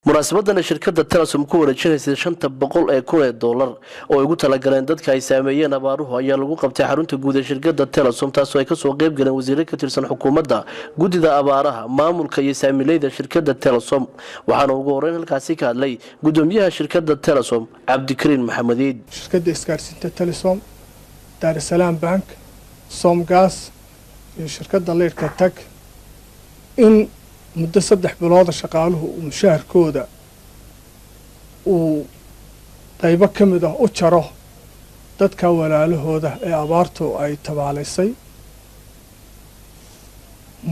Munaasabadana shirkadda Telesom ku wareejinaysay 500,000 ee dollar oo ay ugu talagaleen dadka ay saameeyeen abaaruhu ayaa lagu qabtay xarunta guud ee shirkadda Telesom, taasoo ay kasoo qeyb galeen wasiiro ka tirsan xukuumadda, guddida abaaraha, maamulka iyo saamileyda shirkadda Telesom. Waxaana ugu horeyn halkaasi ka hadlay gudoomiyaha shirkadda Telesom, Cabdikariin Maxamediid. Shirkadda isgaarsiinta Telesom, Daarusalaam Bank, Somgas iyo shirkadda leyrhka Tag in muddo 3 bilooda shaqaaluhu uu mushaharkooda uu qaybo ka mid ah u jaro dadka walaalahooda ee abaartu ay tabaalaysay.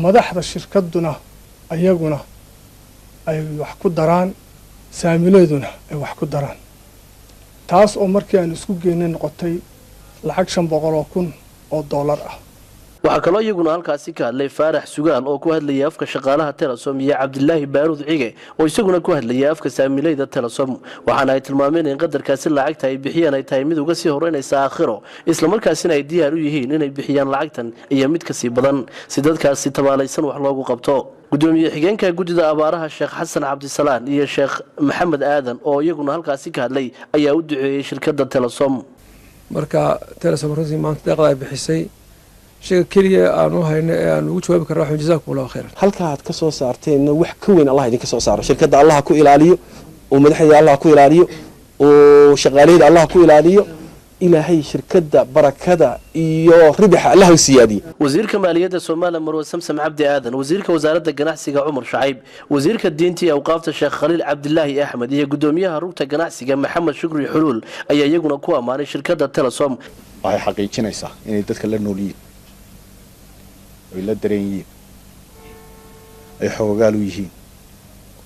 Madaxda shirkadduna ayaguna ay wax ku daraan, saamileeduna ay wax ku daraan, taas oo markii aanu isku geynay noqotay lacag 500,000 oo dollar ah. Waxaa kaloo iyaguna halkaasi ka hadlay Faarax Sugaal oo ku hadlayay afka shaqaalaha Telesom iyo Cabdilaahi Baaruud Cige oo isaguna ku hadlayay afka saamileyda Telesom. Waxaana ay tilmaameen in qadarkaasi lacagta ay bixiyeen ay tahay mid uga sii horeynaysa aakhiro, islamarkaasina ay diyaar u yihiin inay bixiyaan lacagtan iyo mid kasii badan si dadkaasi tabaalaysan wax loogu qabto. Gudoomiye xigeenka guddida abaaraha, Sheekh Xasan Cabdisalaan, iyo Sheekh Maxamed Aadan oo iyaguna halkaasi ka hadlay ayaa u duceeyey shirkadda Telesom. Marka Telesom runtii maanta deeqda ay bixisay, shayga keliya aan u hayno ee aan ugu jawaabi karno waxaan jazaakum Allahu khayran. Halka aad ka soo saarteenna wax ka weyn Allah idinka soo saaro. Shirkadda Allah ku ilaaliyo, oo madaxdeeda Allah ku ilaaliyo, oo shaqaalaheeda Allah ku ilaaliyo. Ilaahay shirkadda barakada iyo ribaxa Allah u siyaadiye. Wasiirka maaliyadda Soomaaliya, Marwe Samsam Cabdi Aadan, wasiirka wasaaradda ganacsiga, Cumar Shacayb, wasiirka diinta iyo awqaafta, Sheekh Khaliil Cabdilaahi Axmed, iyo gudoomiyaha rugta ganacsiga, Maxamed Shukri Xuluul, ayaa iyaguna ku ammaanay shirkadda Telesom. Waxay xaqiijinaysaa inay dadka la nool yihiin, ay la dareen yihiin, ay xoogaal u yihiin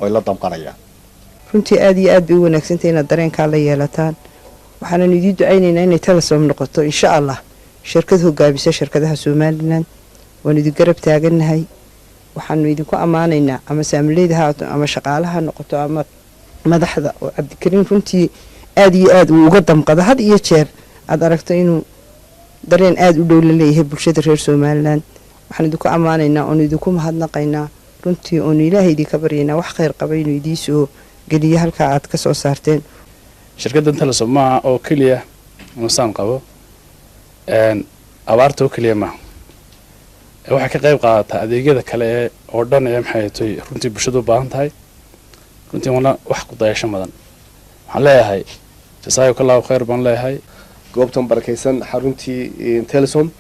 oo ay la damqanayaan. Runtii aada iyo aad bay u wanaagsantahay inaad dareenkaa la yeelataan. Waxaanan idiin ducaynaynaa inay Telesom noqoto, insha Allah, shirkad hogaamisa shirkadaha Somaliland. Waanu idin garab taagannahay. Waxaanu idinku ammaanaynaa, ama saamileyda ha haato ama shaqaalaha noqoto ama madaxda, oo Cabdikariin runtii aada iyo aada uu uga damqado had iyo jeer aada aragto inuu dareen aada u dhow la leeyahay bulshada reer Somaliland. Waxaan idinku ammaanaynaa oonu idinku mahadnaqaynaa runtii, oonu Ilaahay idinka baryaynaa wax khayr qaba inuu idiisoo geliyo halkaa aad ka soo saarteen. Shirkaddan Telesom maaha oo keliya masaan qabo abaarta oo keliya maaha, waxay ka qayb qaadataa adeegyada kale ee oo dhan ee maxay toy runtii bulshadu u baahan tahay. Runtii wana wax ku dayasho mudan. Waxaan leeyahay jasaakallahu khayr baan leeyahay. Goobtan barakaysan, xaruntii Telesom,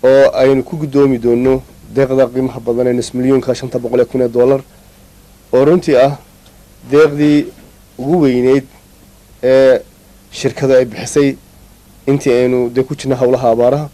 oo aynu ku guddoomi doono deeqda qiimaha badan ee nus milyuunka, 500,000 ee dollar, oo runtii ah deeqdii ugu weyneyd ee shirkada ay bixisay intii aynu dee ku jirna howlaha abaaraha.